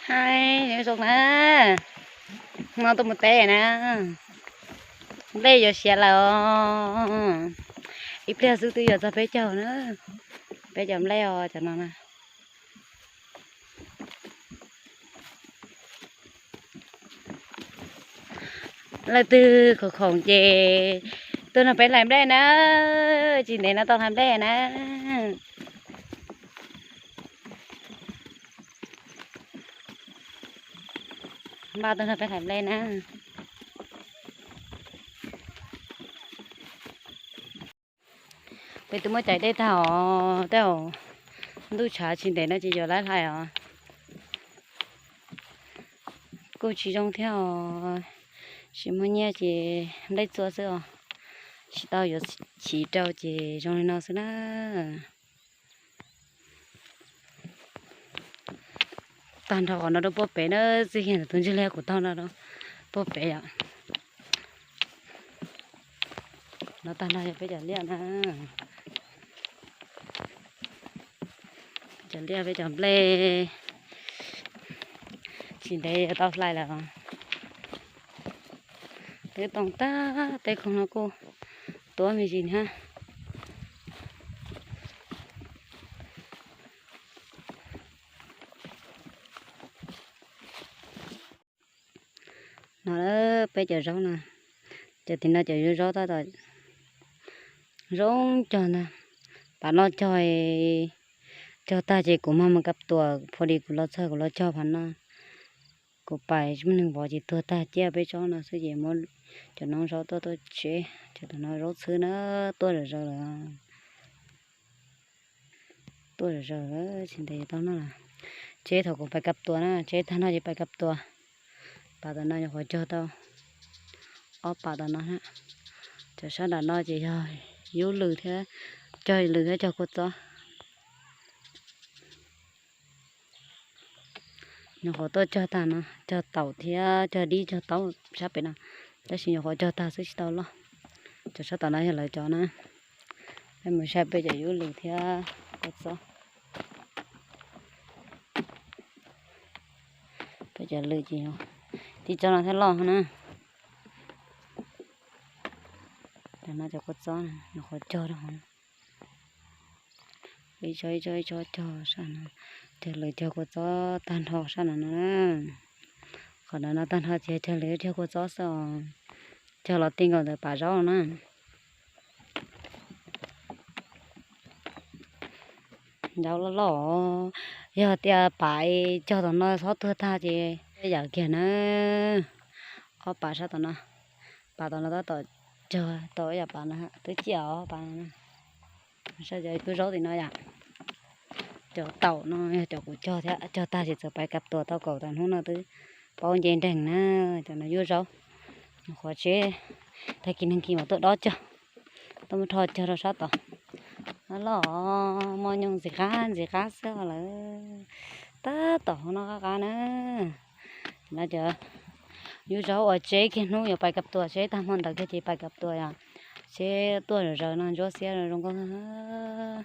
Hais zoo na, no tuaj mus teb na, nplej yuav siav lawm os. Ib pliag xwb twb yuav txog peb caug na, peb caug nplej os cov no na. Leej twg khoom khoom ces tuaj nrog peb hlais nplej na, tsis ntev no tau hlais nplej na. Npaj tuaj nrog peb hlais nplej na. Peb twb muab cais dej tag os, tej zaum ntuj tshav tsis ntev no ces yuav lab hlais os. Kuj tsis zoo thiab os, tsis muaj nyiaj ces nplej txua xwb os, tsis tau yuav chiv rau ces zoo li no xwb na. Tag nrho qhov no rau puag pem na, txij kiag tus ntsis liaj kuv taug no rau puag pem yom. No tag nrho yog peb cov liaj na, peb cov liaj peb cov nplej, tsis ntev yuav tau hlais lawm. Twb toog tag, tej khoom no kuj tuab me ntsis thiab. No peb cov zaub no, cov tim no cov yuav zaub tab tom zoo cog ntag. Pam no cog, cog tag ces kuv mag mus kab tuam, pha li kuv los txog kuv los cog pam no. Kuv pais tsis muaj neeg vov ces tuag tag ciaj peb tsob no xwb ces muab cov noob zaub tuaj tuaj tseb, cov no zaub txhwb na, tuaj zom zaws lawm. Tuaj zom zaws lawm tsis ntev tau noj lawm. Tseb thaum kuv pais kab tuam na, tseb tag no ces pais kab tuam. Pam tom no nyuam qhuav cog tau ob pam tom no na. Cov sab nram no ces yog yub lws thiab, cog lws thiab cog kua txob. Nyuam qhuav tuaj cog tag no, cog taum thiab cog dib cog taub sab pem no, tab sis nyuam qhuav cog tag xwb tsis tau loj. Cov sab tom no yog lawv cov na. Peb mus saib peb cov yub lws thiab kua txob. Peb cov lws ces tib tsob no thiab loj na. Cov no cov kua txob nyuam qhuav cog rau hauv. Ib tsob ib tsob ib tsob cog sab no, cog lws cog kua txob tag nrho sab no no na. Qhov no no tag nrho ces cog lws cog kua txob xwb os. Cog los ti nkaus ntawm pam zaub na. Zaub loj loj, yog tias pam cog tom no txhob tuag tag ces yam kiag na. Ob pam sab tom no, pam tom no tab tom cog tau ib yam pam no twb ciaj os pam no. Saib cov tub zaub tim no yom. Cov taum no yog cov kuv cog thiab, cog tag ces txawm pais kab tuam tau kaum tawm hnub no twb paub nce nreeg na. Cov no yub zaub, nyuam qhuav tseb tag kis neeg kis mam tuaj dob cog, tuaj muab rho cog rau sab tod. Loj loj, mos nyoos ntxim qab ntxim qab xwb lawm. Tab tom hauv no qab qab na. No cov yub zaub uas tseb kiag hnub yuav pais kab tuam, tseb tag hmo ntawd kiag ces pais kab tuam yom. Tseb tuaj zom zaws no ntsuab xiab zoo nkauj.